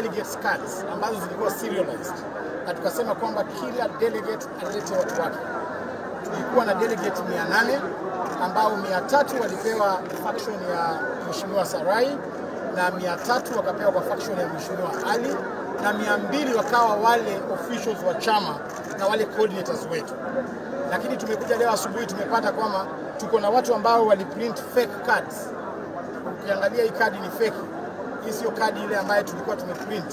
delegates cards ambazo zilikuwa serialized, na tukasema kwamba kila delegate alete watu wake. Tulikuwa na delegate 800 ambao 300 walipewa faction ya Mheshimiwa Sarai na 300 wakapewa kwa faction ya Mheshimiwa Ali na 200 wakawa wale officials wa chama na wale coordinators wetu. Lakini tumekuja leo asubuhi tumepata kwamba tuko na watu ambao waliprint fake cards. Ukiangalia hii kadi ni fake. Hii sio kadi ile ambayo tulikuwa tumeprint.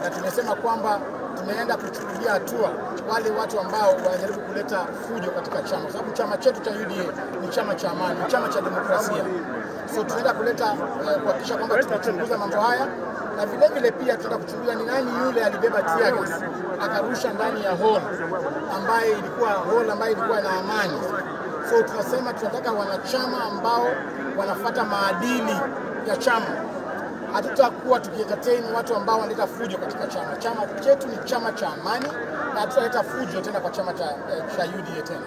Na tumesema kwamba tumeenda kuchukulia hatua wale watu ambao wanajaribu kuleta fujo katika chama, kwa sababu chama chetu cha UDA ni chama cha amani, ni chama cha demokrasia. So tunaenda kuleta kuhakikisha kwamba tunachunguza mambo haya, na vile vile pia tunaenda kuchunguza ni nani yule alibeba tear gas akarusha ndani ya hall ambaye ilikuwa hall ambayo ilikuwa na amani. So tunasema tunataka wanachama ambao wanafuata maadili ya chama. Hatutakuwa tukientertain watu ambao wanaleta fujo katika chama. Chama chetu ni chama cha amani na hatutaleta fujo tena kwa chama cha UDA tena.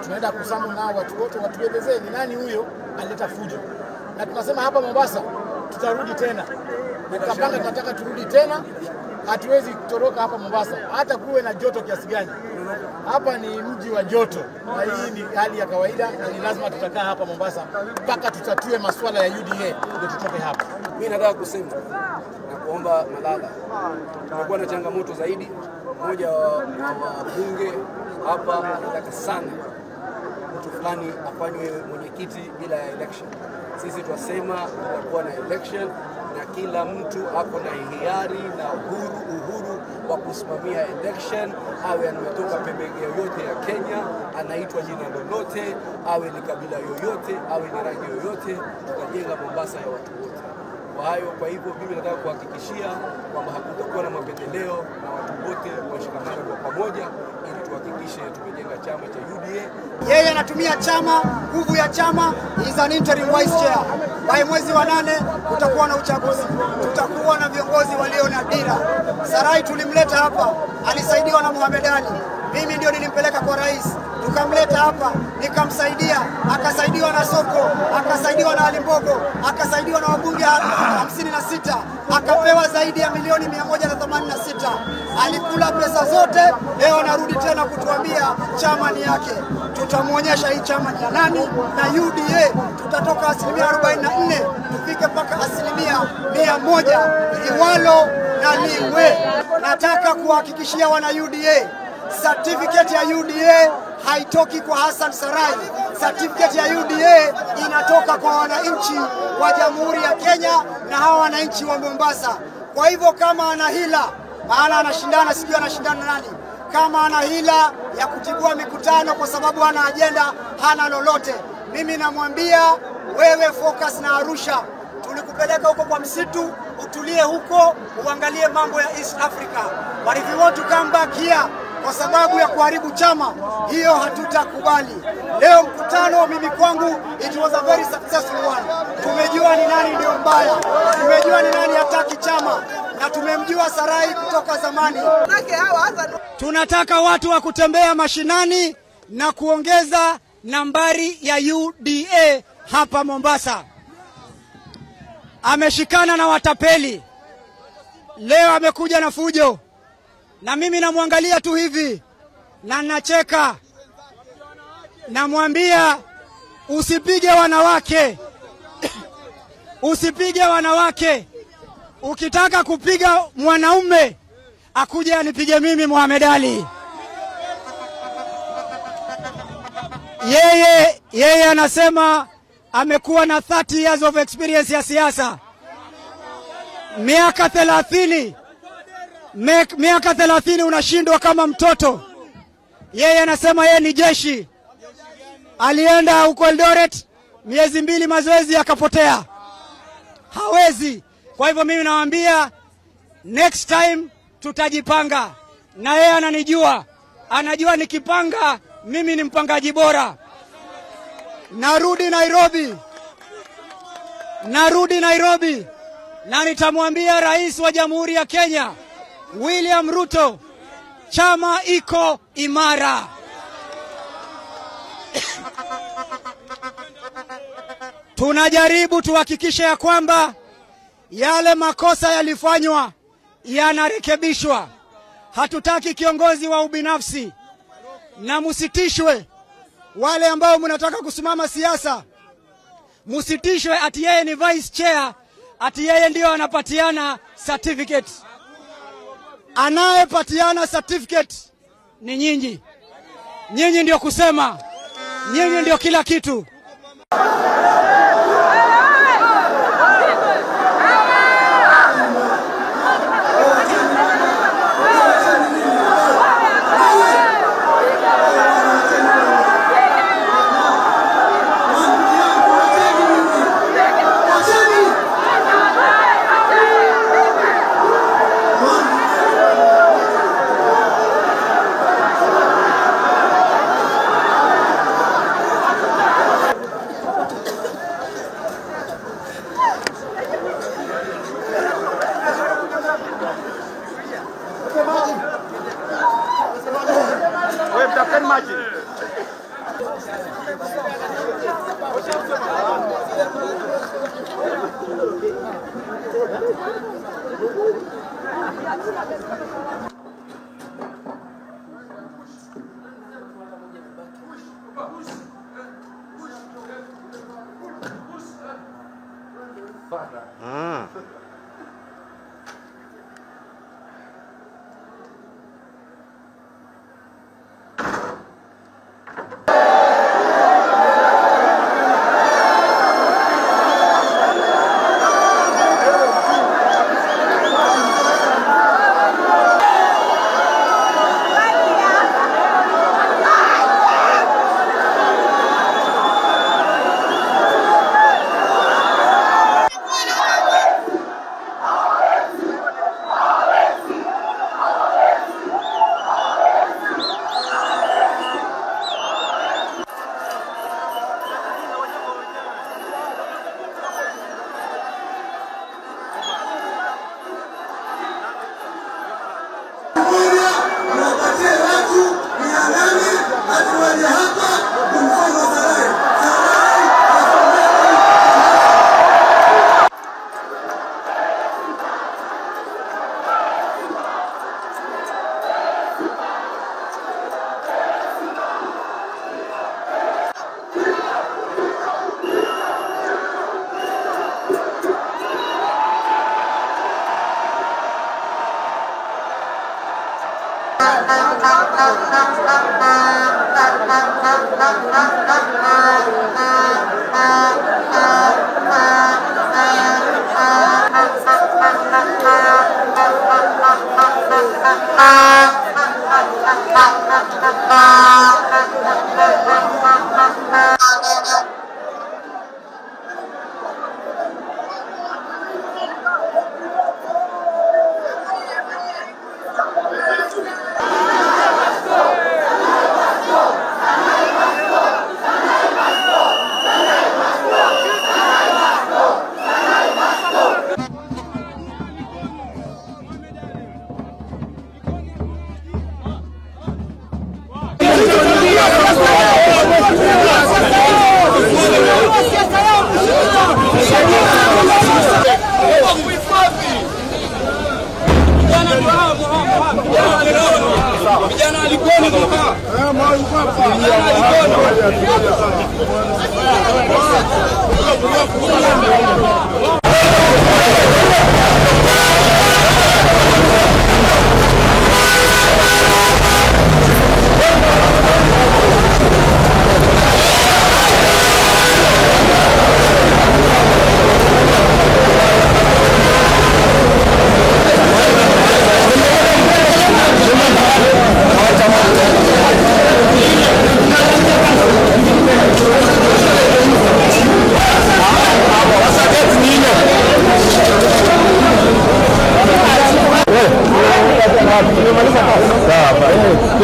Tunaenda kusamu nao watu wote watuelezee ni nani huyo alileta fujo. Na tunasema hapa Mombasa tutarudi tena. Tutapanga, tunataka turudi tena. Hatuwezi kutoroka hapa Mombasa hata kuwe na joto kiasi gani. Hapa ni mji wa joto na hii ni hali ya kawaida, na ni lazima tutakaa hapa Mombasa mpaka tutatue masuala ya UDA ndio tutoke hapa. Mimi nataka kusema na kuomba Malala, tumekuwa na changamoto zaidi. Mmoja wa wabunge hapa anataka sana mtu fulani afanywe mwenyekiti bila ya election. Sisi twasema tutakuwa na election na kila mtu ako na hiari na uhuru wa kusimamia election, awe ametoka pembe yoyote ya Kenya, anaitwa jina lolote, awe ni kabila yoyote, awe ni rangi yoyote. Tutajenga Mombasa ya watu wote. Kwa hivyo mimi nataka kuhakikishia kwamba hakutakuwa na mapendeleo na watu wote washikamane kwa pamoja ili tuhakikishe tumejenga chama cha UDA. Yeye anatumia chama, nguvu ya chama, is an interim vice chair. By mwezi wa 8 kutakuwa na uchaguzi. Tutakuwa na viongozi walio na dira. Sarai tulimleta hapa, alisaidiwa na Mohamed Ali. Mimi ndio nilimpeleka kwa rais. Tukamleta hapa, nikamsaidia, akasaidiwa na Soko, akasaidiwa na Alimbogo, akasaidiwa na wabunge 56, akapewa zaidi ya milioni 186. Alikula pesa zote, leo anarudi tena kutuambia chama ni yake. Tutamuonyesha hii chama ni ya nani, na UDA tutatoka 44% tufike mpaka 100% liwalo na liwe. Nataka kuhakikishia wana UDA, certificate ya UDA haitoki kwa Hassan Sarai. Certificate ya UDA inatoka kwa wananchi wa Jamhuri ya Kenya na hawa wananchi wa Mombasa. Kwa hivyo kama ana hila, maana anashindana, sijui anashindana nani, kama ana hila ya kutibua mikutano kwa sababu hana agenda, hana lolote, mimi namwambia wewe focus na Arusha. Tulikupeleka huko kwa msitu, utulie huko, uangalie mambo ya East Africa. But if you want to come back here kwa sababu ya kuharibu chama, hiyo hatutakubali. Leo mkutano mimi kwangu it was a very successful one. Tumejua ni nani ndio mbaya, tumejua ni nani hataki chama, na tumemjua Sarai kutoka zamani. Tunataka watu wa kutembea mashinani na kuongeza nambari ya UDA hapa Mombasa. Ameshikana na watapeli. Leo amekuja na fujo. Na mimi namwangalia tu hivi na nacheka. Namwambia usipige wanawake. Usipige wanawake. Ukitaka kupiga mwanaume akuje anipige mimi Mohamed Ali. Yeye anasema amekuwa na 30 years of experience ya siasa. Miaka 30. Miaka 30 unashindwa kama mtoto. Yeye anasema yeye ni jeshi. Alienda huko Eldoret miezi 2 mazoezi akapotea. Hawezi. Kwa hivyo mimi nawaambia next time tutajipanga. Na yeye ananijua. Anajua nikipanga mimi ni mpangaji bora. Narudi Nairobi. Narudi Nairobi. Na nitamwambia Rais wa Jamhuri ya Kenya William Ruto, chama iko imara. Tunajaribu tuhakikishe ya kwamba yale makosa yalifanywa yanarekebishwa. Hatutaki kiongozi wa ubinafsi, na musitishwe wale ambao mnataka kusimama siasa. Musitishwe ati yeye ni vice chair, ati yeye ndio anapatiana certificate. Anayepatiana certificate ni nyinyi. Nyinyi ndio kusema, nyinyi ndio kila kitu.